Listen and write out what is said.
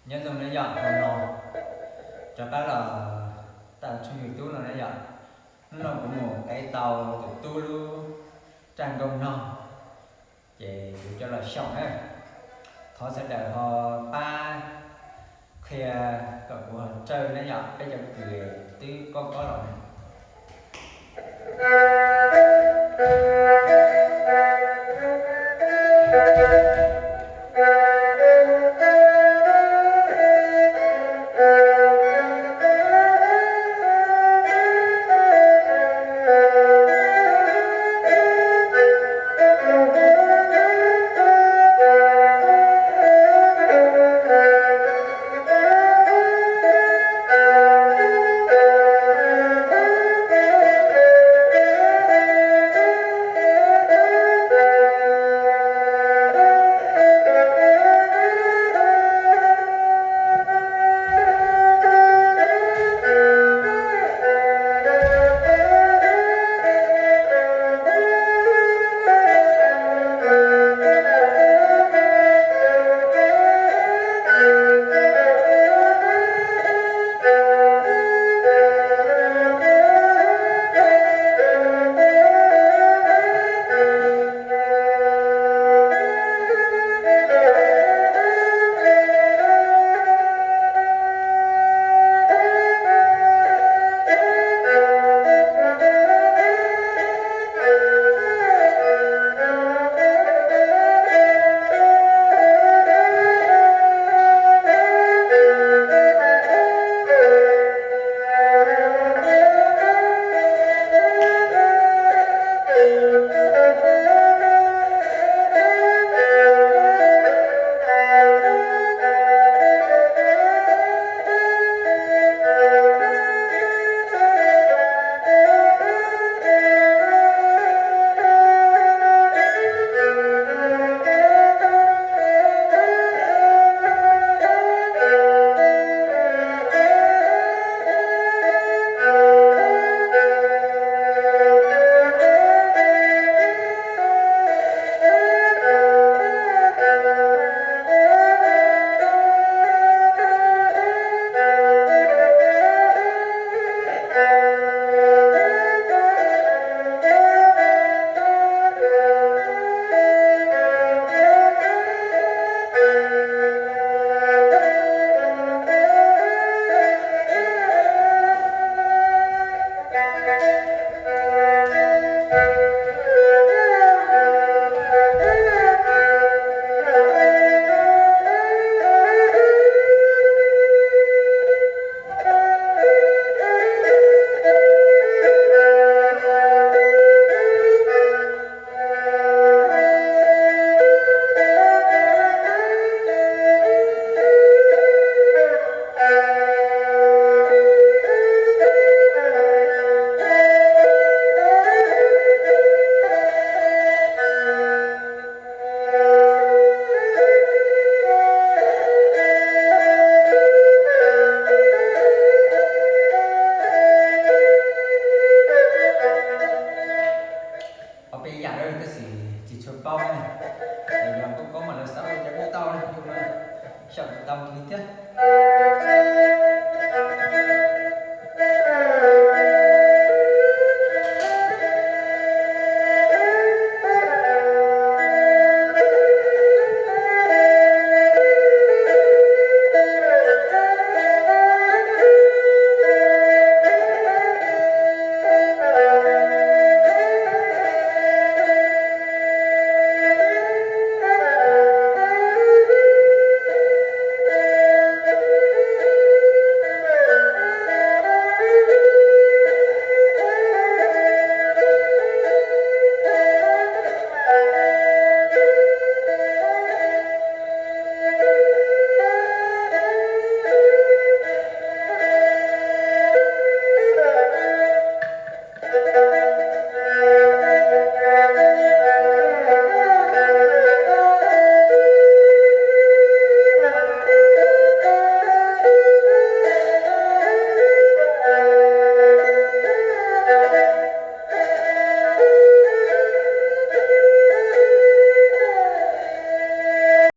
Nyob zoo na yom, hnub no rov qab los tau tshooj YouTube no na yom. Hnub no kuv mus qev tau tus tub lub raj nkauj nog, ces kuv coj los xyaum na. Thov sawv daws ho pab qhia kom kuv ho raws na yom, peb cov kws twb kob kob los na. Ob peb yam lawm tab sis tsis tshua paub na, yog koob koob mas lawv xav ua cas kuj tau na, yus mas xyaum tsis tau kiag li thiab.